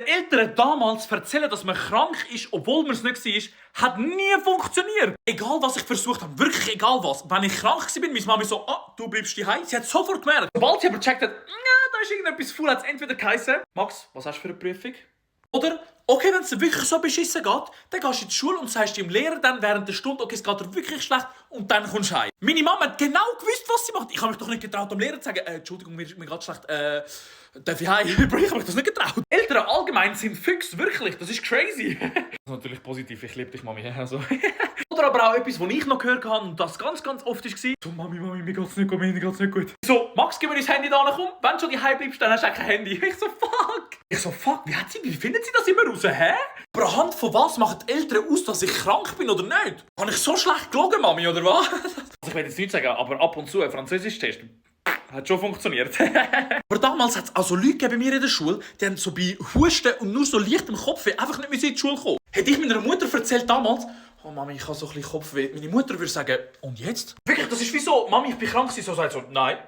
Eltern damals erzählen, dass man krank ist, obwohl man es nicht war, hat nie funktioniert. Egal was ich versucht habe, wirklich egal was. Wenn ich krank war, meine Mama so, du bleibst daheim. Sie hat sofort gemerkt. Sobald sie aber gecheckt hat, da ist irgendetwas faul, hat es entweder geheißen, Max, was hast du für eine Prüfung? Oder, okay, wenn es dir wirklich so beschissen geht, dann gehst du in die Schule und sagst deinem Lehrer dann während der Stunde, okay, es geht dir wirklich schlecht und dann kommst du heim. Meine Mama hat genau gewusst, was sie macht. Ich habe mich doch nicht getraut, dem Lehrer zu sagen, Entschuldigung, mir geht schlecht, darf ich heim? Ich habe mich das nicht getraut. Eltern allgemein sind Füchse, wirklich, das ist crazy. Das ist natürlich positiv, ich liebe dich, Mami. Also. Oder aber auch etwas, was ich noch gehört habe und das ganz oft war, so, Mami, mir geht's nicht gut, mir geht's nicht gut. So, Max, gib mir das Handy da, komm, wenn du schon daheim bleibst, dann hast du kein Handy. Ich so, fuck, wie findet sie das immer raus, hä? Aber anhand von was machen die Eltern aus, dass ich krank bin oder nicht? Habe ich so schlecht gelogen, Mami, oder was? Also ich will jetzt nicht sagen, aber ab und zu ein Französisch-Test hat schon funktioniert. Aber damals hat es auch so Leute bei mir in der Schule, die haben so bei Husten und nur so leicht im Kopfweh einfach nicht mehr in die Schule kommen. Hätte ich meiner Mutter erzählt damals, oh Mami, ich habe so ein bisschen Kopfweh. Meine Mutter würde sagen, und jetzt? Wirklich, das ist wie so, Mami, ich bin krank. Sie so sagt so, nein.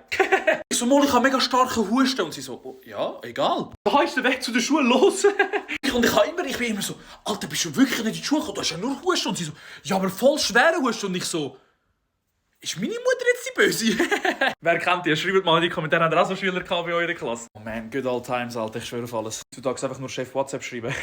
Ich so, ich habe mega starke Husten. Und sie so, oh, ja, egal. Da ist der Weg zu der Schule los. Und ich bin immer so, Alter, bist du wirklich nicht in die Schule gekommen? Du hast ja nur Husten. Und sie so, ja, aber voll schwere Husten. Und ich so, ist meine Mutter jetzt die Böse? Wer kennt die? Schreibt mal in die Kommentare, habt ihr auch so Schüler gehabt bei eurer Klasse? Oh man, good old times, Alter, ich schwöre auf alles. Du darfst einfach nur Chef WhatsApp schreiben.